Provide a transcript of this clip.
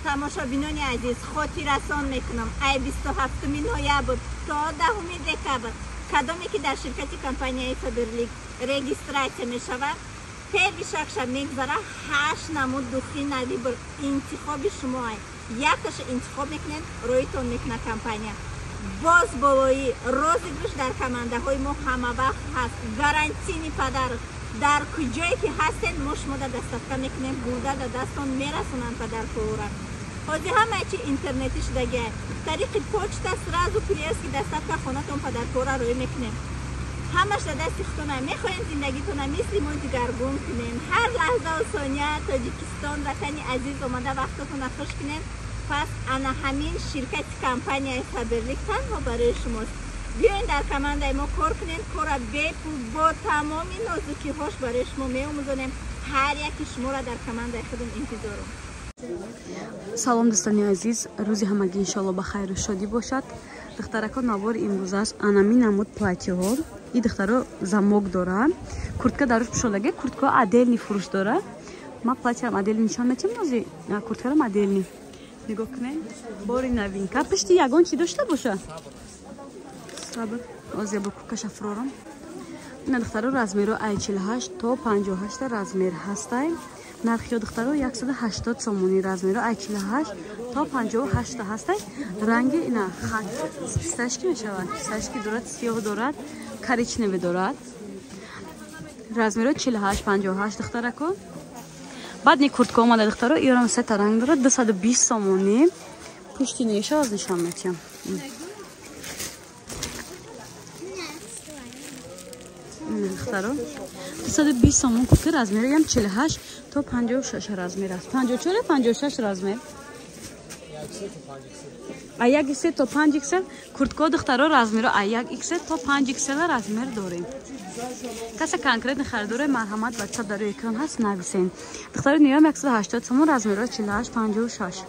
Тамошобинони азиз, хотиррасон мекунам, ай 27 ноябр то 10 декабр кадоме ки дар ширкати компанияи Фаберлик регистрация мешавад, первый шаг ша мегзара 8 намуд духи нави интихоби шумоай. Якташа интихоб мекунед, роитон мекунад компания. Боз болои розыгрыш дар командаҳои мо ҳама вақт ҳаст. Гарантийный подарок. Дар куҷое ки ҳастед, мо шумо дар доставка мекунем, бурда дар дастон мерасонанд подаркора. Ҳозир ҳамаи чи интернетӣ шудагиа. Тариқи почта сразу курьерский доставка хонатон подаркора роӣ мекунем. Ҳамаш дар дасти худтона. Мехоҳем зиндагитона мисли мо дигаргун кунем. Ҳар лаҳзаву сония Тоҷикистон, ватани азиз омада вақтотона хуш кунем. Пас ана ҳамин ширкати компанияи Фаберлик танҳо барои шумост. Биёен дар командаи мо кор кунем, кора бепул бо тамоми нозукиҳош барои шумо меомӯзонем. Ҳар яки шуморо дар командаи худам интизорум. Салом, дӯстони азиз, рӯзи ҳамагӣ иншоалло ба хайру шодӣ бошад. Духтарако, навори имрӯз аст анами намуд платьеҳо. И духтаро замок дора, куртка даруш пӯшодаге, куртка отдельный фурӯш дора. Ма платьярам отдельный нишон метиҳам, нози курткарам отдельный. Нигоҳ кунед, бори новинка. Пишти ягон чи дошта боша? Сабр, оз я бо курткаша фурорам. Ина духтаро, размеро ай 48 то 58 размер ҳастай. Нархи духтаро 180 сомонӣ, размеро ай 48 то 58 ҳастай. Ранги ина хак писташки мешавад, писташки дорад, сиёҳ дорад, коричневый дорад. Размеро 48 58, духтарако. Баъд ни куртка омада, духтаро, иёрам сета ранг дорад, 220 сомонӣ. Пушти неша аз нишон метиҳам. Духтаро, 220 сомон куртка, размероям 48 то 56 размер аст. 54 56 размер. А 1 иксел то 5 иксел куртко, духтаро, размеро а 1 иксел то 5 иксел размер дорем. Каса конкретно харидоре, марҳамат, ватсап дар рӯи экран ҳаст, нависен. Духтаро, ниём 180 сомон, размеро 48 56.